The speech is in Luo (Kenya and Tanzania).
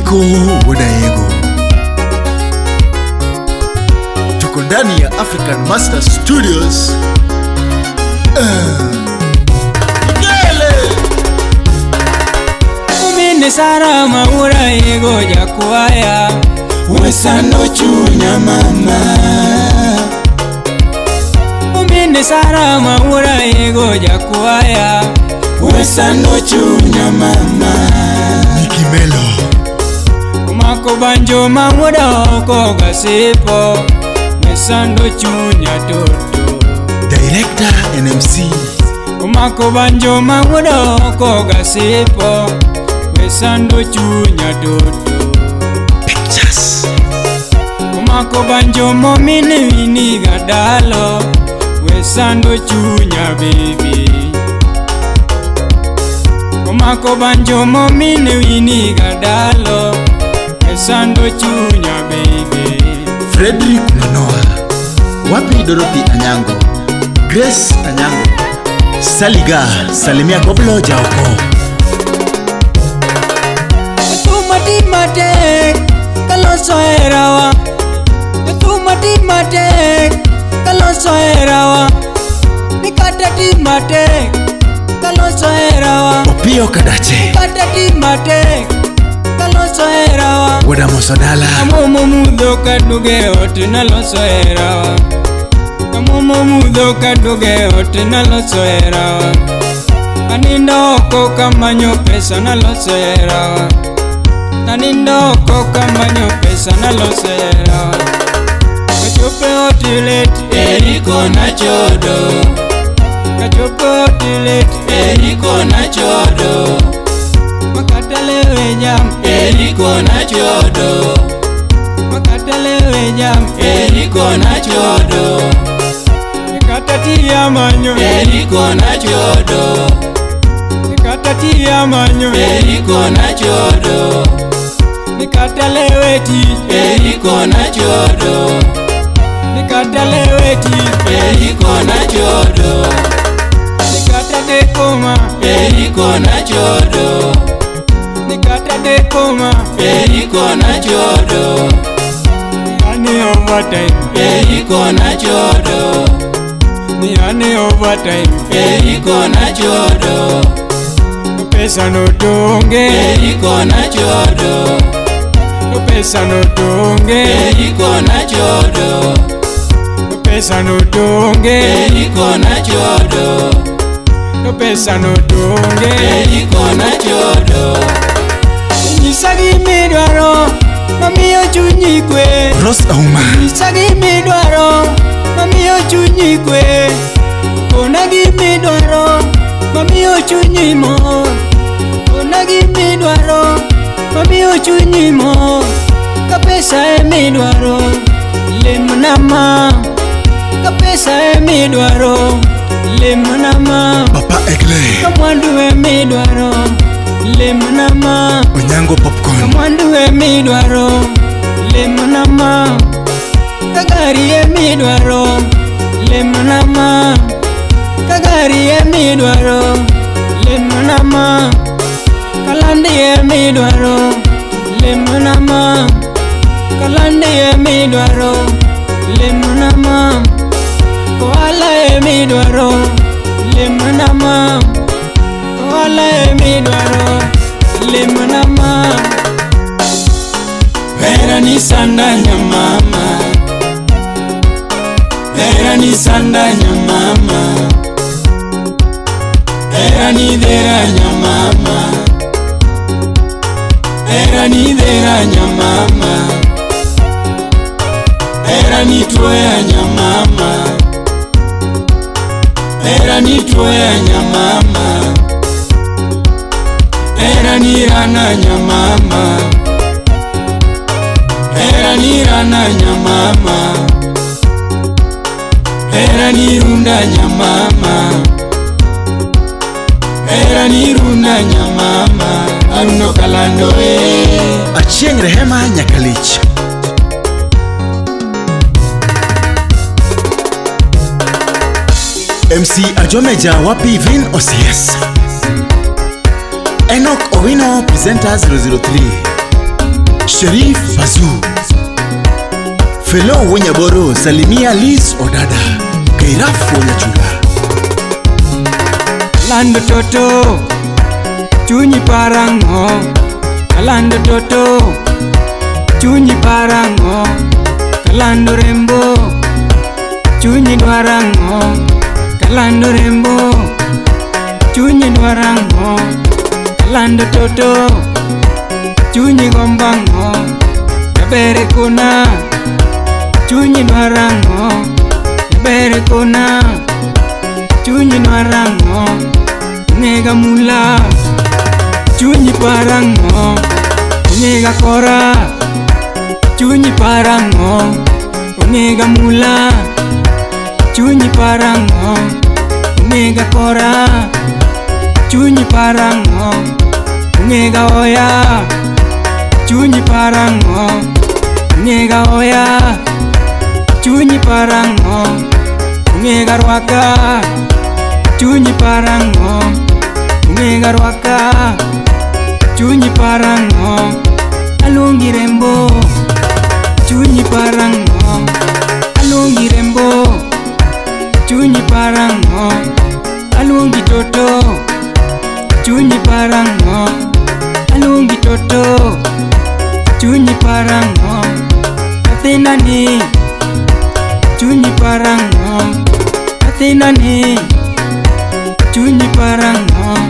Eriko Wodaego. Tuko ndani ya African Master Studios. Gele! Umine Sara maura ego jakwaya. Wesano chunya mama. Umine Sara maura ego jakwaya. Wesano chunya mama. Nikimelo. Umako banjo mamuda oko gasipo. Wesando chunya toto. Director NMC. Umako banjo mamuda oko gasipo. Wesando chunya toto. Pictures. Umako banjo momini wini gadalo. Wesando chunya baby. Umako banjo momini wini gadalo. Wesando chunya baby. Frederick Manoa. Wapi Dorothy Anyango. Grace Anyango. Saliga Salimia Koblo Jaoko. Tumati matek kaloso erawa. Tumati matek kaloso erawa. Nikata ti matek kaloso erawa. Opio Kadache. Nikata ti matek kaloso erawa. Wada Mosodala. Amomo mudho kaduge ot naloso erawa. Amomo mudho kaduge ot naloso erawa. Anindo oko kamanyo pesa naloso erawa. Anindo oko kamanyo pesa naloso erawa. Kachope ot let Eriko nachodo. Kachope ot let Eriko nachodo. Makatale jam Eriko nachodo. Makatale jam Eriko nachodo. Nikatatia manyo Eriko nachodo. Nikatatia manyo Eriko nachodo. Nikatalewe tich Eriko nachodo. Nikatalewe tich Eriko nachodo. Nikatadekoma Eriko nachodo. Nikatadekoma Eriko nachodo. Ni overtime Eriko nachodo. Ni overtime Eriko nachodo. Pesa no donge Eriko nachodo. Pesa no donge Eriko nachodo. Pesa no donge Eriko nachodo. Pesa no donge Eriko nachodo. Nyisa gimidwaro mamiyo chunyi kwe. Rose Auma. Nyisa gimidwaro mamiyo chunyi kwe. Kona gimidwaro mamiyo chunyi mor. Kona gimidwaro mamiyo chunyi mor. Ka pesa emidwaro lemna ma. Ka pesa emidwaro lemna ma. Papa Egle. Ka mwandu emidwaro lemna ma. Onyango Popcorn. Ka mwandu emidwaro lemna ma. Ka gari emidwaro lemna ma. Ka gari emidwaro lemna ma. Ka landi emidwaro lemna ma. Ka landi emidwaro lemna ma. Koala emidwaro lemna ma. Koala emidwaro lemna ma. Hera ni sandanya mama. Hera ni sandanya mama. Hera ni deranya mama. Hera ni deranya mama. Hera ni tuoyanya mama. Hera ni tuoyanya mama. Hera ni rananya mama. Hera ni rananya mama. Hera ni rundanya mama. Hera ni rundanya mama. Arundo kalando e. Achieng Rehema Nyakalich. MC Ajomeja Wapi Vin OCS. Enoch Owino presenter 003. Sherif Bazu, Felo Wonyaboro, salimia Liz Odada, Kairaf Wonyachula. Alando toto, chunyi parang'o? Alando toto, chunyi parang'o? Kalando rembo, chunyi dwarang'o? Kalando rembo, chunyi dwarang'o? Kalando toto, chunyi gombang'o? Jabere kona, chunyi dwarang'o? Jabere kona, chunyi dwarang'o? Ong'ega mula, chunyi parang'o? Ong'ega kora, chunyi parang'o? Ong'ega mula, chunyi parang'o? Ong'ega kora, chunyi parang'o? Ong'ega oya, chunyi parang'o? Ong'ega oya, chunyi parang'o? Ong'ega rwaka, chunyi parang'o? Ong'ega rwaka, chunyi parang'o? Aluongi rembo, chunyi parang'o? Aluongi rembo, chunyi parang'o? Aluongi toto, chunyi parang'o? Aluongi toto, chunyi parang'o? Nyathina ni, chunyi parang'o? Nyathina ni, chunyi parang'o?